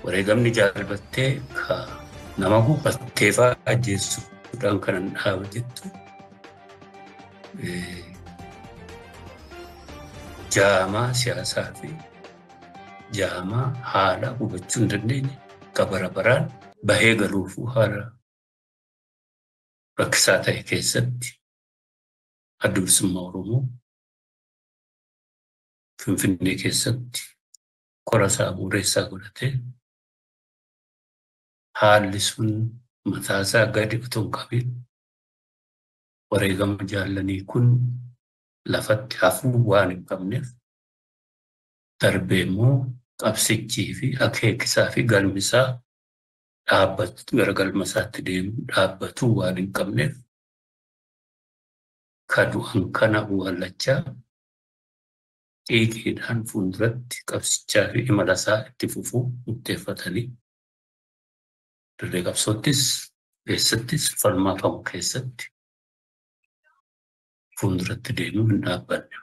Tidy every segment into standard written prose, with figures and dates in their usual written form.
Wareegamni Jaal Battee ka nama gubattee fa'aa ajjeesuudhaan kanan dhaaba jettu jaamaa siyaasaa fi jaamaa haala hubachuu hin dandeenye ka bara baraan bahee galuufuu haala rakkisaa ta'e keessatti Adda Bilisummaa Oromoo Finfinnee keessatti kora isaa bu'uureessaa godhatee haalli sun mataasaa gadi otoo hin qabin wareegama jaallanii kun lafatti hafuu waan hin qabneef darbee immoo qabsichii fi akeekisaa fi galmisaa dhaabbatu gara galma isaatti deemu dhaabbatuu waan hin qabneef ka du'an kana awwaallachaa xiiqiidhaan fuulduratti qabsichaa fi imala isaa itti fufuu murteeffatanii dirree qabsoottis keessattis falmaa qabu keessatti fuulduratti deemuu hin dhaabbanne.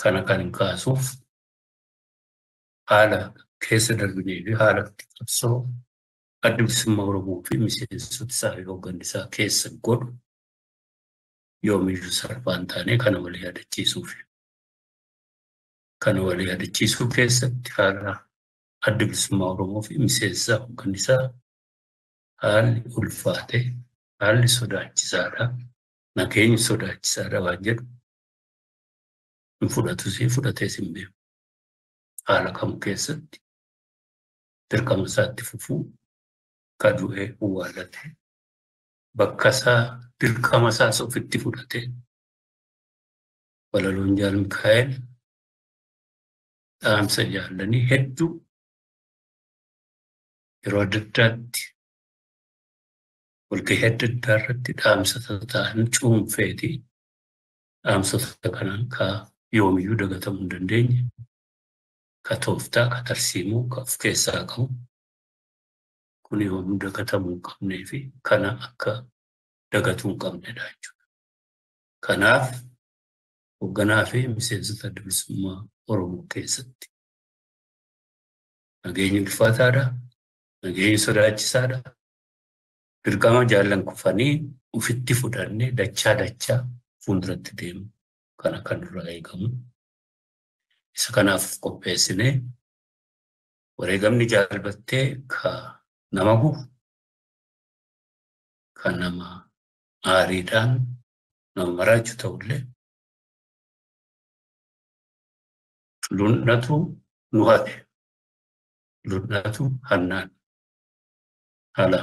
Kana kan hin kaasuuf haala keessa darbinee fi haala qabsoo Adda Bilisummaa Oromoo fi miseensota isaa fi hoogganni isaa keessa godhu yoomiyyuu salphaa hin taane kana walii yaadachiisuuf. Kana walii yaadachiisuu keessatti haala Adda Bilisummaa Oromoo fi miseensa hoogganni isaa haalli ulfaate, haalli sodaachisaadha, nageenyi sodaachisaadha waan jedhu hin fudhatus fudhatees hin beeku. Haala kam keessatti dirqama isaatti fufuu ka du'ee awwaallate bakka isaa dirqama isaas ofitti fudhate walaloon Jaal Mikaa'el dhaamsa jaallanii hedduu yeroo adda addaatti walgahii adda addaa irratti dhaamsa ta'an cuunfeeti dhaamsota kanaan ka yoomiyyuu dagatamuu hin dandeenye ka tooftaa ka tarsiimuu ka of keessaa qabu kun yoomuu dagatamuu hin qabnee fi kana akka dagatuu hin qabnedha jechuudha. Kanaaf hoogganaa fi miseensota Adda Bilisummaa Oromoo keessatti nageenyi ulfaataadha, nageenyi sodaachisaadha. Dirqama jaallan kufanii ofitti fudhannee dachaa dachaa fuulduratti deemu kana kan nurraa eegamu. Isa kanaaf qopheessinee wareegamni Jaal Battee ka nama gubu, ka nama aariidhaan nama maraachu ta'ullee lunnatu nu hafe, lunnatu hannaan haala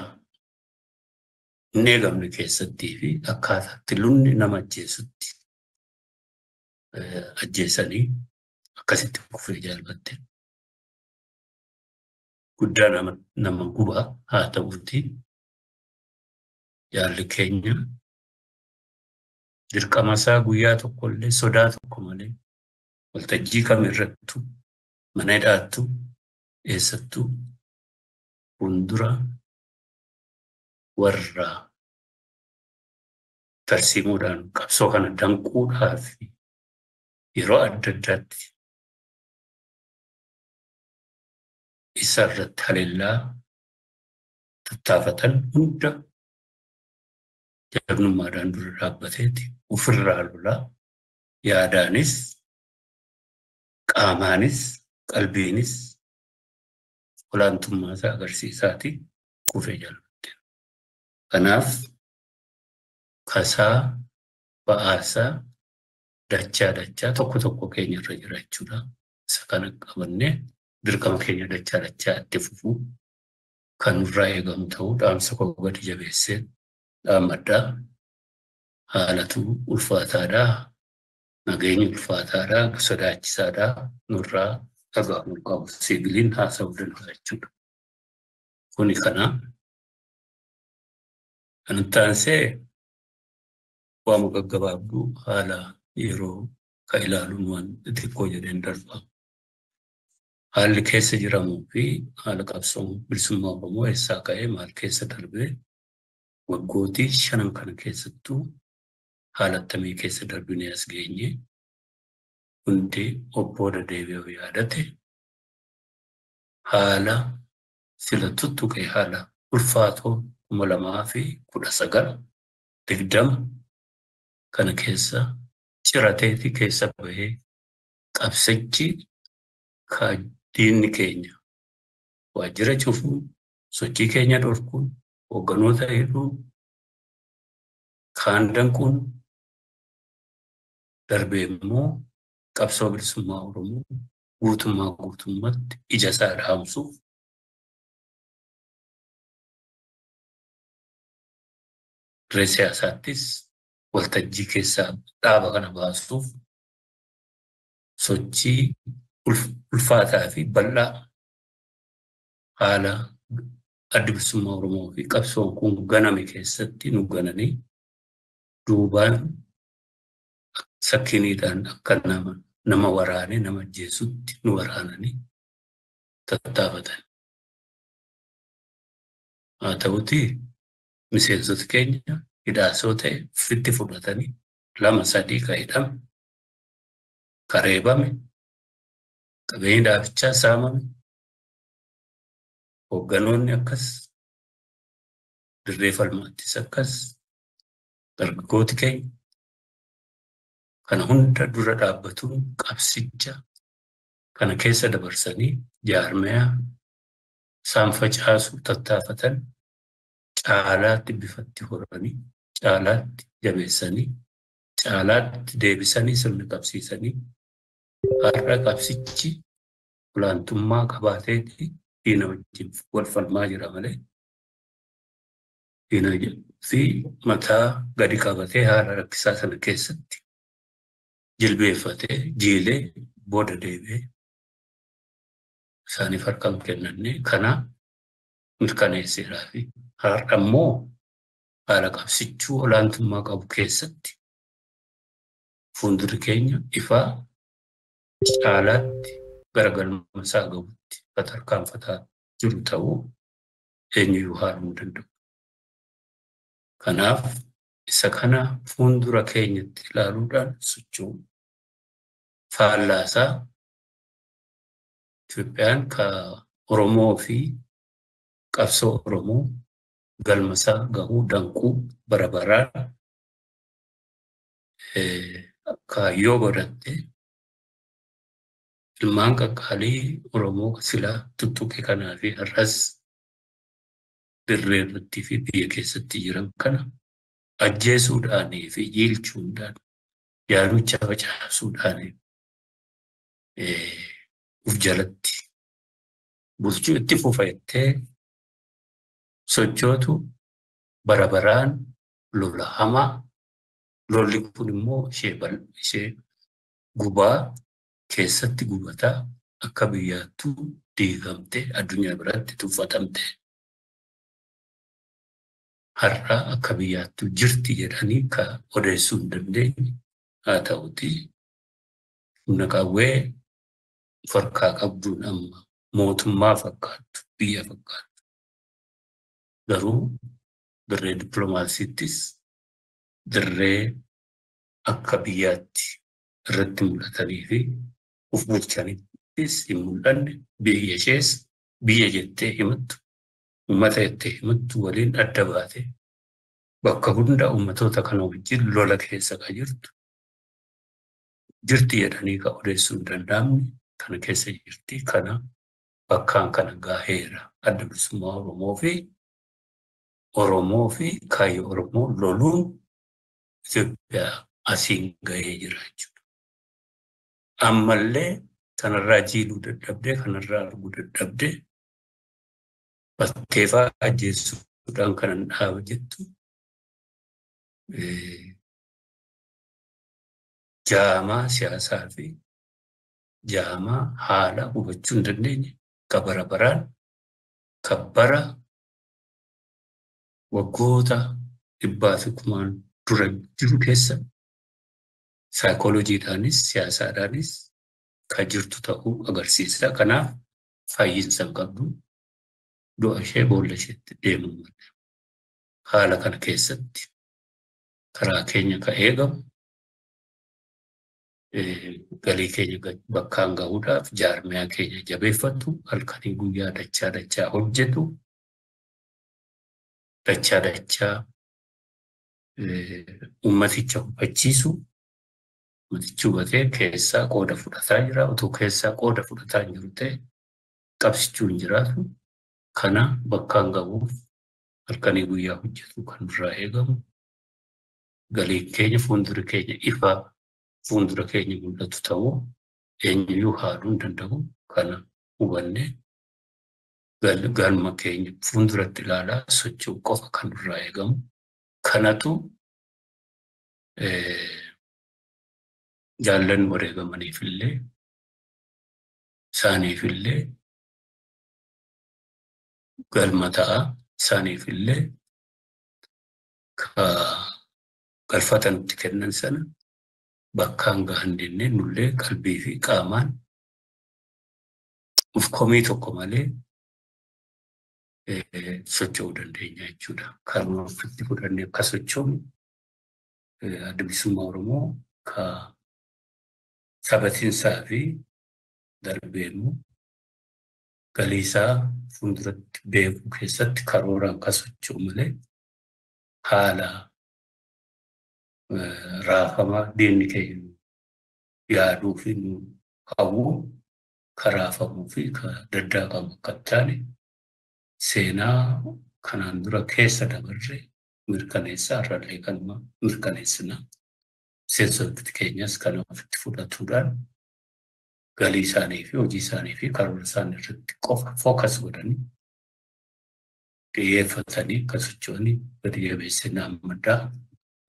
hin eegamne keessattii fi akkaataatti lunni nama ajjeesutti ajjeesanii akkasitti kufee Jaal Batte. Guddaa nama gubaa haa ta'uuti jaalli keenya dirqama isaa guyyaa tokkollee sodaa tokko malee waltajjii kam irrattuu mana hidhaattuu eessattuu fuuldura warra tarsiimuudhaan qabsoo kana danquudhaaf yeroo adda addaatti isa irratti haleellaa tattaafatan hunda jagnummaadhaan dura dhaabbateeti ofirraa lolaa yaadaanis qaamaanis qalbiinis olaantummaa isaa agarsiisaati kufee jalqabde. Kanaaf kasaa ba'aasaa dachaa dachaa tokko tokko keenya irra jira jechuudha. Isa kana qabannee dirqama keenya dachaa dachaa itti fufuu kan nurraa eegamu ta'uu dhaamsa koo gadi jabeessee dhaammadhaa. Haalatu ulfaataadhaa, nageenyi ulfaataadhaa, sodaachisaadhaa nurraa dhaga'amuu qabu. Siviiliin haasa'uu danda'a jechuudha. Kuni kana. Kanatti aansee waama gaggabaabduu haala yeroo ka ilaaluun waan xixiqqoo jedheen darba. Haalli keessa jiramuu fi haala qabsoo bilisummaa Oromoo eessaa ka'ee maal keessa darbee waggootii shanan kana keessattuu haala akkamii keessa darbinee as geenye hundi obbooda deebi'uu yaadate. Haala sila tuttuqe haala ulfaatoo 2019 20 kana keessa cirateeti keessa bahee qabsichi ka diinni keenya waajjira cufuun, sochii keenya dhorkuun, hoogganoota hidhuun, kaan danquun, darbee immoo qabsoo bilisummaa Oromoo guutummaa guutummaatti ija isaa dhaamsuuf dirree siyaasaattis waltajjii keessaa dhaaba kana baasuuf sochii ulfaataa fi bal'aa haala adda bilisummaa Oromoo fi qabsoon kun ganame keessatti nu gananii duubaan sakkiniidhaan akka nama waraane nama ajjeesutti nu waraananii tattaafatan. Haa ta'utii miseensota keenya hidhaasoo ta'e ofitti fudhatanii 2 3 ka hidhame, ka reebame, qabeenyi dhaabichaa saamame, hoogganoonni akkas, dirree falmaattis akkas, dargaggooti keenya kana hunda dura dhaabbatuun qabsicha kana keessa dabarsanii jaarmiyaa isaan facaasuu tattaafatan caalaatti bifatti horanii, caalaatti jabeessanii, caalaatti deebisanii sirna qabsiisanii har'a qabsichi olaantummaa qabaateeti diina wajjin wal falmaa jira malee diina fi mataa gadi qabatee haala rakkisaa sana keessatti jilbeeffatee jiilee booda deebi'ee isaaniif harkaan kennannee kana mirkaneesseeraa fi har'a immoo haala qabsichuu olaantummaa qabu keessatti fuuldurri keenya ifaa caalaatti gara galma isaa gahuutti tarkaanfataa jiru ta'uu eenyuyyuu haaluu hin danda'u. Kanaaf isa kana fuuldura keenyatti ilaaluudhaan socho'u faallaasaa Itoophiyaan ka Oromoo fi qabsoo Oromoo galma isaa gahuu danquu bara baraan kaayyoo godhattee ilmaan qaqqaalii Oromoo silaa tuttuqe kanaa fi har'as dirree irratti fi biyya keessatti jiran kana ajjeesuudhaanii fi jiilchuudhaan yaalucha facaasuudhaan uf jalatti bulchuu itti fufa jettee sochootu bara baraan lola hamaa, lolli kun immoo ishee gubaa keessatti gubataa akka biyyaattuu diigamtee addunyaa biratti tuffatamte har'a akka biyyaattuu jirti jedhanii ka odeessuu hin dandeenye. Haa ta'utii humna qawwee farkaa qabduun amma mootummaa fakkaattu, biyya fakkaattu, garuu dirree dippiloomaasiittis dirree akka biyyaatti irratti mul'atanii fi uf bulchanittis hin mul'anne, biyya ishees biyya jettee himattu, uummata jettee himattu waliin adda baate bakka hunda uummatoota kana wajjin lola keessa ka jirtu jirti jedhanii ka odeessuu hin danda'amne kana keessa jirti. Kana bakkaan kana gaheera adda bilisummaa Oromoo fi kaayyoo Oromoo loluun Itoophiyaa asiin gahee jira jechuudha. Ammallee kanarraa jiiluu dadhabdee, kanarraa arguu dadhabdee bakkeefaa ajjeesuudhaan kanan dhaaba jettu jaamaa siyaasaa fi jaamaa haala hubachuu hin dandeenye ka bara baraan ka bara waggoota dhibbaa fi kumaan dura jiru keessa saayikooloojiidhaanis siyaasaadhaanis ka jirtu ta'uu agarsiisa. Kanaaf fayyinsa hin qabdu, du'a ishee boolla isheetti deemuu malee. Haala kana keessatti karaa keenya ka eegamu Galii keenya bakkaan gahuudhaaf jaarmiyaa keenya jabeeffatu, halkanii guyyaa dachaa dachaa hojjetu, dachaa dachaa ummaticha hubachiisu. Ummatichi hubatee keessaa qooda fudhataa jira. Utuu keessaa qooda fudhataa hin jiru ta'e qabsichuu hin jiraatu. Kana bakkaan gahuuf halkanii guyyaa hojjetu kan irraa eegamu. Galiin keenya, fuuldura keenya ifa, fuuldura keenya mul'atu ta'uu eenyuyyuu haaluu hin danda'u. Kana hubannee galma keenya fuulduratti ilaalaa socho'uu qofa kan irraa eegamu. Kanatu jaallan wareegamaniifillee isaaniifillee galma ta'a, isaaniifillee ka galfata nutti kennan sana bakkaan gahan jennee nullee qalbii fi qaamaan uf komii tokko malee socho'uu dandeenya jechuudha. Kanuma ofitti fudhannee akka sochoonu Adda Bilisummaa Oromoo ka sabatiinsaa fi darbeenuu galii isaa fuulduratti beekuu keessatti karooraan kan socho'u malee haala raafama diinni keenya yaaduu fi nu hawwu karaafamuu fi ka daddaaqamu akka hin taane seenaa kanaan dura keessa dabarre mirkaneessa, har'allee kanuma mirkaneessina. Miseensonni keenyas kana ofitti fudhatuudhaan galii isaanii fi hojii isaanii fi karoora isaanii irratti qofa focus godhanii xiyyeeffatanii akka socho'anii gadi jabeessina ammaddaa.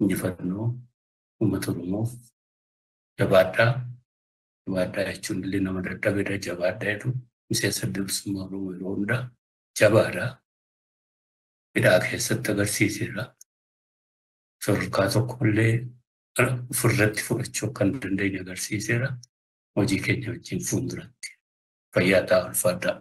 Injifannoo uummata Oromoof. Jabaadhaa, jabaadhaa jechuun illee nama dadhabedha jabaadhaa jedhu. Miseensa Bilisummaa Oromoo yeroo hundaa jabaadha. Hidhaa keessatti agarsiiseera. Sadarkaa tokkollee ofirratti fudhachuu akka hin dandeenye agarsiiseera. Hojii keenya wajjin fuulduratti. Fayyaa ta'aa, ulfaadhaa.